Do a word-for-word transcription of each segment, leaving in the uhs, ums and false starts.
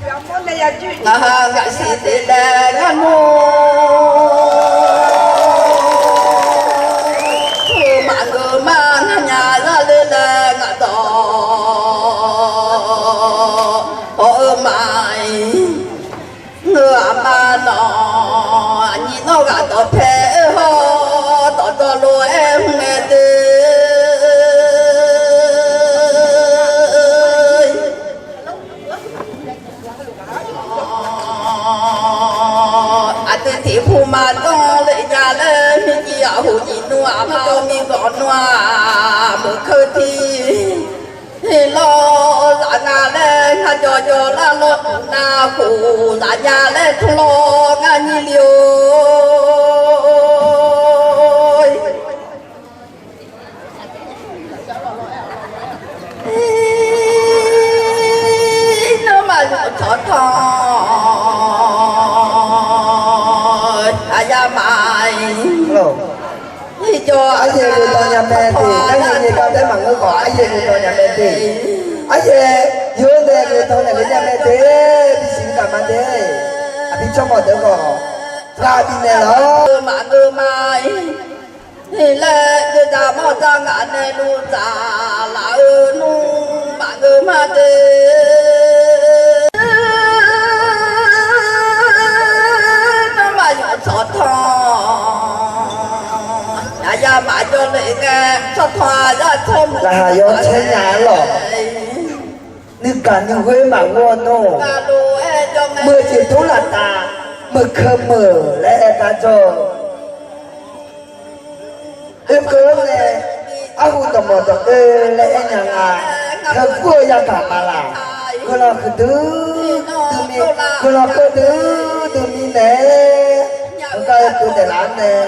Ngaq ha ngaq siq te laer ngar nmr. Tmr maqngeur ma ngar nya lar ler laer ngaq dawq haw-eu ma-iq. Ngeur aqma nawq aqnyir nawr ghaq dawqpae-eu hawr dawqdawq lof-aer mr ngae de. Aqdui tiq pu ma danr le nya laer mirciv aqhuq nyiq nmr aqma-awr mirganq nmr-aq meuq keuv tiq lawr zaf nga laer ngar jawr jawr lar lawr uq nav khof zaf nya laer tmr lawr ngar nyir le-or. Nawmaf yawf tsawq tanq aqyamaf-iq. Aryaer gheudawq nya mae de, aryaer nyae gar taef maqngeur khawf aryaer gheudawq nya mae de. Aryaer yawr nae gheudawq naeq le nya mae de. Bisiq gaq ma de. Aqbi tsawrmawq deuq khawf ghaq bifnaeq lawr. Maqngeur ma-iq. Laer deuq dzaq mawr dzaq ngaq nae luf dzaq laf-eu nmr maqngeur ma de. Nawmaf yawf tsawq tanq aqyamaf jawr le ngae tsawrtanq aqzar tsawrmawq laqkhaq yawcaer nya-ar lawq. Nuigaq nuighoer maqghov-awr nawr, meuq jeq dmr laftav, meuq keuv meuq laer aer gar jawr-eu. Oekeuv-anr nae arhu dawqmawq dawq oe laer aer nya nga. Heughoer-eu yagaq maqlaq. Guiqlanq huiqdui dui mir, guiqlanq keuvdui dui mirnae, heugar oekeuv taeqlaf-anr nae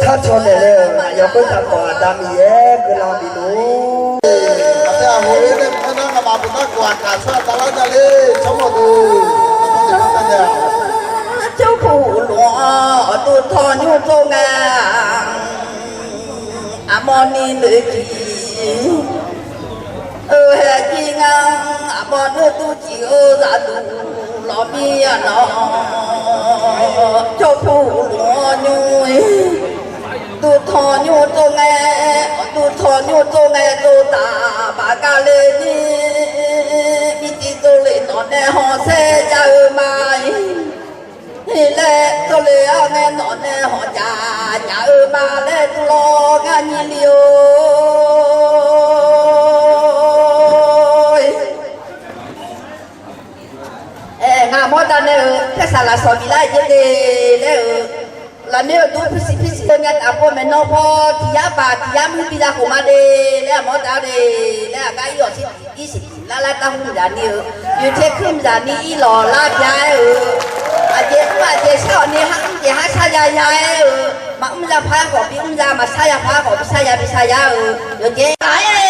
Kharcaw naeqlae-euq aqyawf khoertav khawf Aqda Miqyaer guiqlanq bifluf-ur. Aqdui aqhof-aer nae maqngeur nar, nga'maf beuq nar khawf aqkaq tsawrhaq davlar nya le, tsawrmawq deuq. Tsawrpuq luf-anr awqduq tawq nymr tsov ngae, aqmawr ni noeqtiq eu haeq jir ngar, aqmawr noeqduq ciq-eu zaqduq lawq mir-a nawr, tsawrpuq luf-anr nymr-ir. Duqtanq nymr tsov ngae, duqtanq nymr tsov ngae, tsov taq baq gar le ni, mircif tsov lef nawq nae hawq saer jav-eu ma-ir. Iq laer tsov lef-awr ngae nawq nae hawq jaq jaq-eu ma laer tsov lawr ngar nyir li-or. Aer, ngaq mawrdav nae-euq paersaq lafsawq biflar-eu jeq de laer-euq, lafnoer-euq dur pirsiq pirsiq-eu myav taf pov maeqnan paw tiq yar baq tiq yar muir bi za khof ma de laer, aqmawr dav de laer, aqgar ir-awq sir, ir siq lar lar dar hmr zaq ni-eu, yoeqtser kuir zaq ni ir lawq lar bya-aer-euq, aqjeq mr aqjeq shar-awq ni har mr jeq har shar ya ya-aer-euq, maqmr ya par khawf bi mr ya, maqshar ya par khawf bi shar ya bi shar ya-euq yawqjeq-aer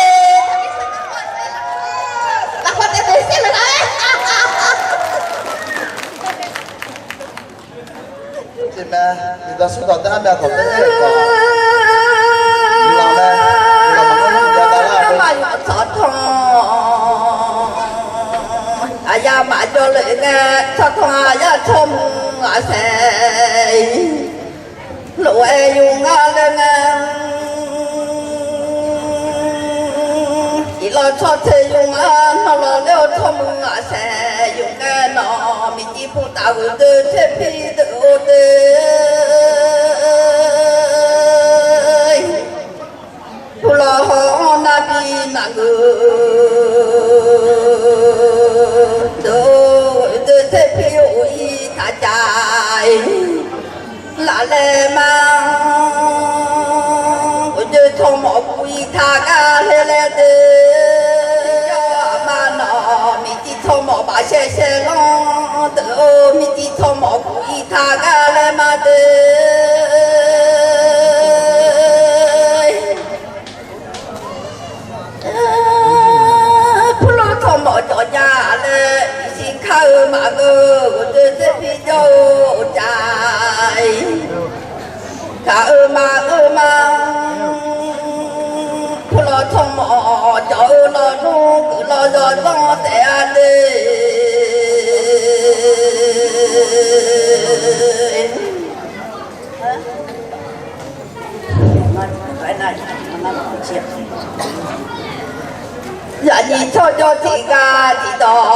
lafkhoer taef taef sar-eu lar-aer. Tiqmae, iqdawq surdawq taef-aer myav tawq taef-aer-euq khawf, iqlaq mae, iqlaq maqngeur nar jav davlar-a. Aqyawf maqjawr le ngae, tsawrtaq aqyar tsawrmuiq aqsaeq-ir. Lof-aer yur ngar laer ngae, iqlawr tsawrtser yur ngar nawr lawq ler-eu tsawrmuiq aqsaeq yur ngae nawq, mircif putaf ghoeqdoe tser pir deuq-or de. Pulawr haw-anr nar bi naq geu deuq-or, ghoeqdoe tser pir-or ir taq jav-ir. Laf laer ma, ghoeqdoe tsawrmawf guv ir taq gar laer laer de. Yawr aqma nawq mircif tsawrmawf baf shaev shaev lanr deuq-or, mircif tsawrmawf guv ir taq gar laer ma de. Purlawr tsawrmawf jawq jav laer, iqsiq kar-eu maqgeu ghoeqdoe tser pir jawr-eu uqcaf-ir. Kaq-eu maqgeu ma, purlawr tsawrmawf jawq-eu lawnmr guiqlanq yawzanr taef-a de. Zaqnyiq tsawrjawr tiqghaq tiqdawq.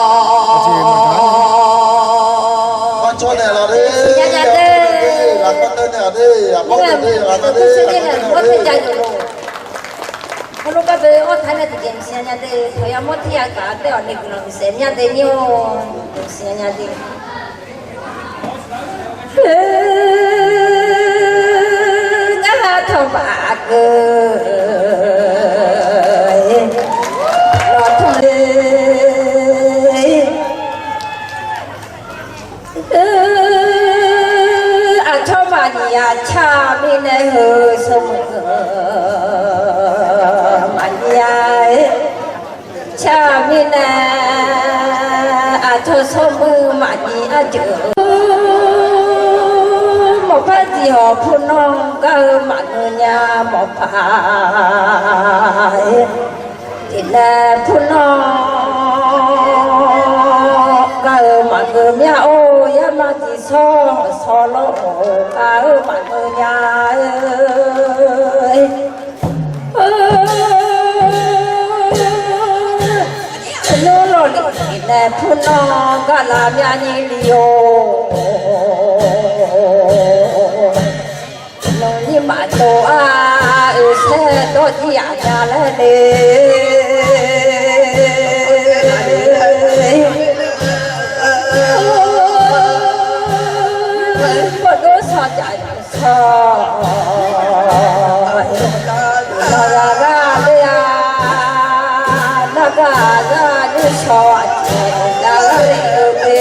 Heulof-aer garboe-awr taq-aer nae tiqjeq maqsiq nya de, tawqya mawr tir ya gaq tae-awq ni guiqlanq maqsaef nya de nyir-or, maqsiq nya de. Ngar ha tawq baf geu lawq tmr le. Aqcawq maqnyiq-a car mirnae heu smrmuiq maqnyiq-a. Car mirnae aqcawq smrmuiq maqnyiq arjeuq. Mawqpar tiq hawq purnanr gar-eu maqngeur nya mawqpar. Tiqnae purnanr gar-eu maqngeur mya-or, yarma tiq sawr hawq sawr lawr-or, gar-eu maqngeur nya-eu. Nymr lawq lef tiqnae purnanr gar lavmya nyir li-or. Nawnyir maqtov-a, oeqsaer dawr jir aqnya laer le. Bawrdov sawr caf sawr, ghaq ghaq ler-a, nargaq zaq nymr shawr aqjeq lar le-eu le.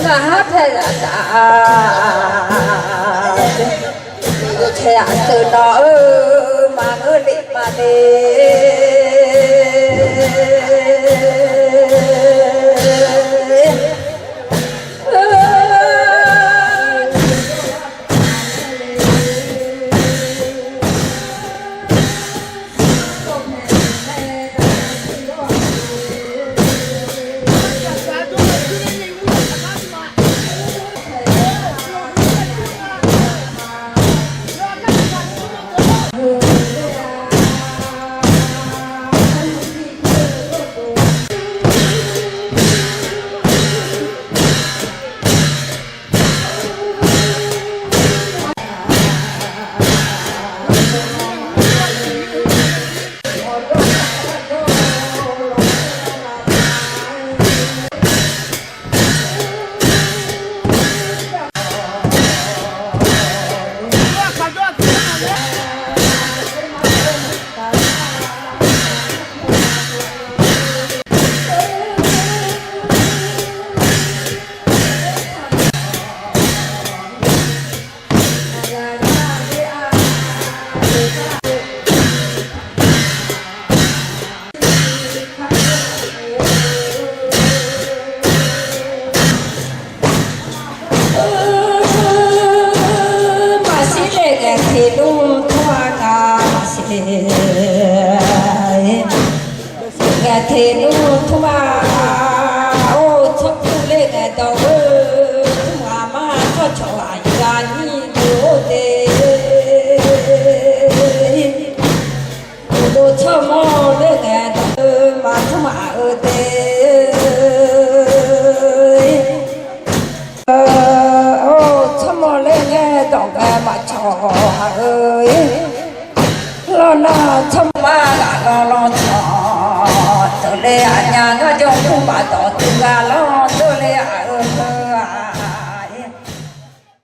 Ngaq-anr paeqzaq taf-a, yawqtaeq aqseuq nawq-eu maqngeur lef ma le. Maqshir le ngae teqnmr tmr-a nga maqshir. Ngae teqnmr tmr-a, or tsawrpuq le ngae dawq-eu, tmr aqma tsawrcawq aqyuif aqnyir le-or de. Uqduq tsawrmawr le ngae dawq-eu maqtmr aq-eu de. Or tsawrmawr le ngae dawq ngae maqcawq aq-eu. Lawrnar tsawrmawr ghaq lawr lawr cawq teuq le aqnya ngar jawr kur maqdawq teugar lawr.